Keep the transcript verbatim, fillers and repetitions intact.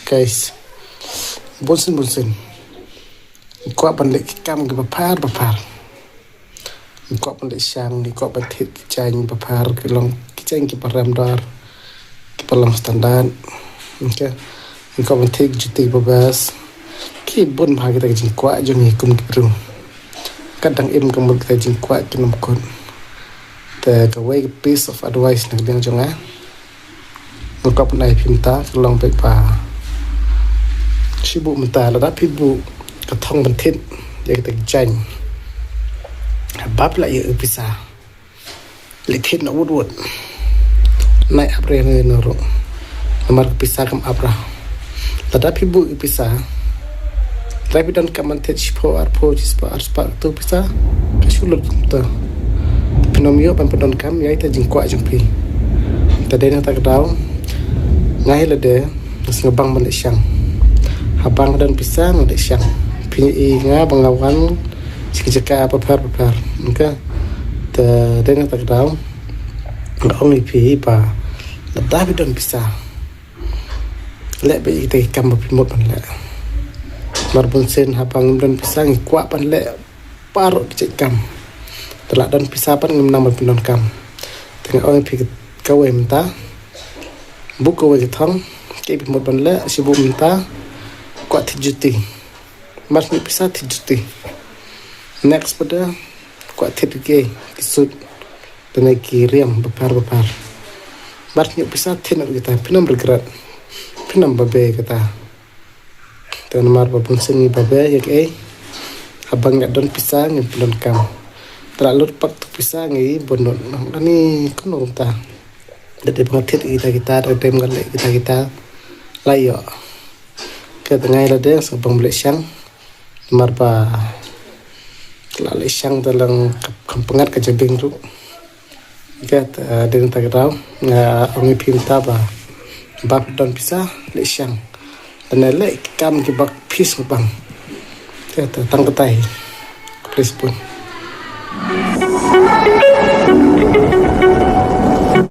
Guys, bun sien bun sien ngi kwah ban leh ki kam kiba phar ba phar. Ngi kwah ban leh shang, ngi kwah ban thied ki jaiñ ba phar, ki long ki jaiñ kiba rem dor, kiba long standard. Okay. Ngi kwah ban thied ki juti ba best. Ki bun bha kita ki jingkwah jong ngi kum ki briew. Kat dang im ka mut kita ki jingkwah kim kut. Te kawei ka piece of advice na ka liang jong nga, nga kwah ban ai phi mynta ka long beit ba shu buh mynta, lada phi buh ka thong ban thied ïa kita ki jaiñ, haba phi la ïoh ïa ka pisa, leit thied noh wut wut. Nai ap re ne no ro. Namar ka pisa kam ap ra. Lada phi buh ïa ka pisa, lada phi donkam ban thied shiphew, arphew, shispah, arspah, tu pisa ka shu lut kumta. Phin ym ïoh ban pyndonkam ïa ita jingkwah jong phi. Te dei na kata ka daw, nga hi lade nga sngewbang ban leh shang. Haba nga don pisa nga leh shang. Phi i nga ba nga wan sha ki jaka ba phar ba phar. Okay. Te dei na kata ka daw nga ong ïa phi ba lada phi don pisa, leh beit ïa kita ki kam ba phi mut ban leh. Namar bun sien haba ngim don pisa ngi kwah ban leh baroh ki jait kam. Te la don pisa pat ngim nang ban pyndonkam. Te nga ong ïa phi kawei mynta, buh kawei ka thong, kaei phi mut ban leh, shu buh mynta, kwah thied juti. Mar shu ïoh pisa thied juti. Next pat de kwah thied ki, ki suit, lane ki riam ba phar ba phar. Mar shu ïoh pisa thied noh kita, phin ym regret, phin ym babe kita. Te namar ba bun sien ngi babe ïa kaei, haba ngi don pisa ngim pyndonkam. Te la lut pat tu pisa ngi bun lut, ani kumno kumta. Da dei ba nga thied kita kita, da dei ba nga leh kita kita, la ïoh. Ka te nga hi lade sngewbang ban leh shang. Namar ba la leh shang te long ka, kam pyngngad ka jabieng ruh. Ka te, eh, dei na kata ka daw nga ong ïa phi mynta ba, ba phi don pisa leh shang. Lane leh ki kam kiba phi sngewbang. Ka te tang katai. Khublei shibun.